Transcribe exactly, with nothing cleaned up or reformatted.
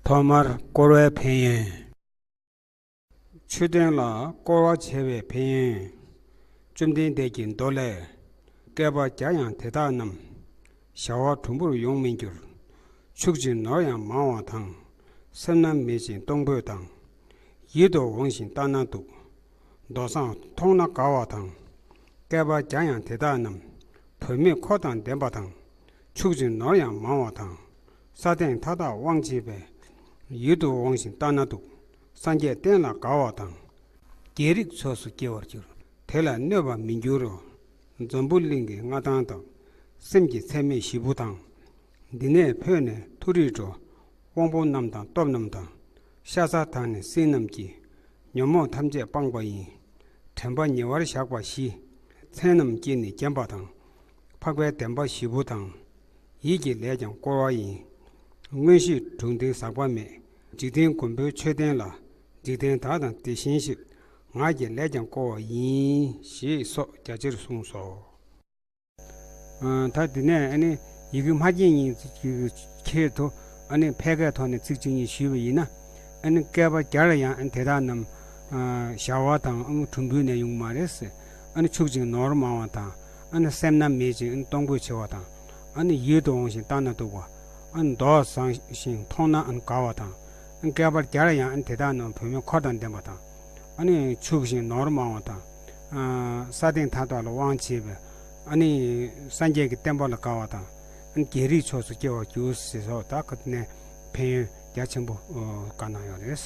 ཐོག་མར་བསྐོར་བའི་ཕན་ཡོན། མཆོད་རྟེན་ལ་བསྐོར་བ་བྱས་པའི་ཕན་ཡོན། བཅོམ་ལྡན་འདས་ཀྱི་མདོ་ལས། བསྐལ་པ་བརྒྱ་ཡང་དེ་དག་རྣམས། བྱ་བ་གྲུང་པོར་ཡོང་མི་འགྱུར། ཕྱུག་ཅིང་ནོར་ཡང་མང་བ་དང་། སེམས་རྣམ་མེད་ཅིང་གཏོང་ཕོད་དང་། ཡིད་དུ་འོང་ཞིང་བལྟ་ན་སྡུག། མདོག་བཟང་མཐོང་ན་དགའ་བ་དང་། བསྐལ་པ་བརྒྱ་ཡང་དེ་དག་རྣམས། བུད་མེད་འཁོར་དང་ལྡན་པ་དང་། ཕྱུག་ཅིང་ནོར་ཡང་མང་བ་དང་། ས་སྟེང་མཐའ་དག་དབང་བྱེད་པའི། ཡིད་དུ་འོང་ཞིང་བལྟ་ན་སྡུག། སངས་རྒྱས་བསྟན་ལ་དགའ་བ་དང་། རྒྱལ་རིགས་ཕྱོགས་སུ་སྐྱེ་བར་འགྱུར། དེ་ལ་གནོད་པར་མི་འགྱུར་རོ། འཛམ་བུ་གླིང་གི་མངའ་ཐང་དང་། སེམས་ཀྱི་ཚད་མེད་བཞི་པོ་དང་། འདི་ནས་འཕོས་ནས་མཐོ་རིས་འགྲོ། དབང་པོ་རྣམས་དང་སྟོབས་རྣམས་དང་། ཤ་ཟ་དང་ནི་སྲིན་རྣམས་ཀྱིས། ཉོན་མོངས་ཐམས་ཅད་སྤངས་པ་ཡིན། དྲན་པ་ཉེ་བར་བཞག་པ་བཞི། མཚན་རྣམས་ཀྱིས་ནི་བརྒྱན་པ་དང་། འཕགས་པའི་བདེན་པ་བཞི་པོ་དང་། ཡིད་ཀྱི་ལས་ཀྱང་བསྐོར་བ་ཡིན། མངོན་ཤེས་དྲུག་ལྡན་ཟག་པ་མེད། འཇིག་རྟེན་མགོན་པོའི་མཆོད་རྟེན་ལ། འཇིག་རྟེན་དག་དང་དེ་བཞིན་གཤེགས། ངག་གི་ལས་ཀྱང་བསྐོར་བ་ཡིན། ཞེས་སོགས་རྒྱ་ཆེར་གསུངས་སོ། ཨ། ད་འདི་ནས་ཨ་ནི་ཡི་གེ་མ་སྐྱེས་གཉིས་ཀྱི་ཆེད་དུ་ཨ་ནི་ཕལ་སྐད་ཐོག་ནས་ཚིག་གཅིག་གཉིས་ཞུས་པ་ཡིན་ན། ཨ་ནི་བསྐལ་པ་བརྒྱར་ཡང་ཨ་ནི་དེ་དག་རྣམས། ཨ། བྱ་བ་དང་ཨ་ནི་གྲུང་པོའི་ནས་ཡོང་མ་རེད་ཟེར། ཨ་ནི་ཕྱུག་ཅིང་ནོར་མང་བ་དང་། ཨ་ནི་སེམས་རྣམ་མེད་ཅིང་ཨ་ནི་གཏོང་ཕོད་ཆེ་བ་དང་། ཨ་ནི་ཡིད་དུ་འོང་ཞིང་བལྟ་ན་སྡུག་པ། ཨ་ནི་མདོག་བཟང་ཞིང་མཐོང་ན་ཨ་ནི་དགའ་བ་དང་། ཨ་ནི་བསྐལ་པ་བརྒྱར་ཡང་ཨ་ནི་དེ་དག་རྣམས་བུད་མེད་འཁོར་དང་ལྡན་པ་དང་། ཨ་ནི་ཕྱུག་ཅིང་ནོར་མང་བ་དང་། ཨ། ས་སྟེང་མཐའ་དག་ལ་དབང་བྱེད་པའི། ཨ་ནི་སངས་རྒྱས་ཀྱི་བསྟན་པ་ལ་དགའ་བ་དང་། ཨ་ནི་རྒྱལ་རིགས་ཕྱོགས་སུ་སྐྱེ་བར་འགྱུར་ཟེར་སོགས་ད་ཁ་ནས་ཕན་ཡོན་རྒྱ་ཆེན་པོ་བཀའ་གནང་ཡོད་རེད།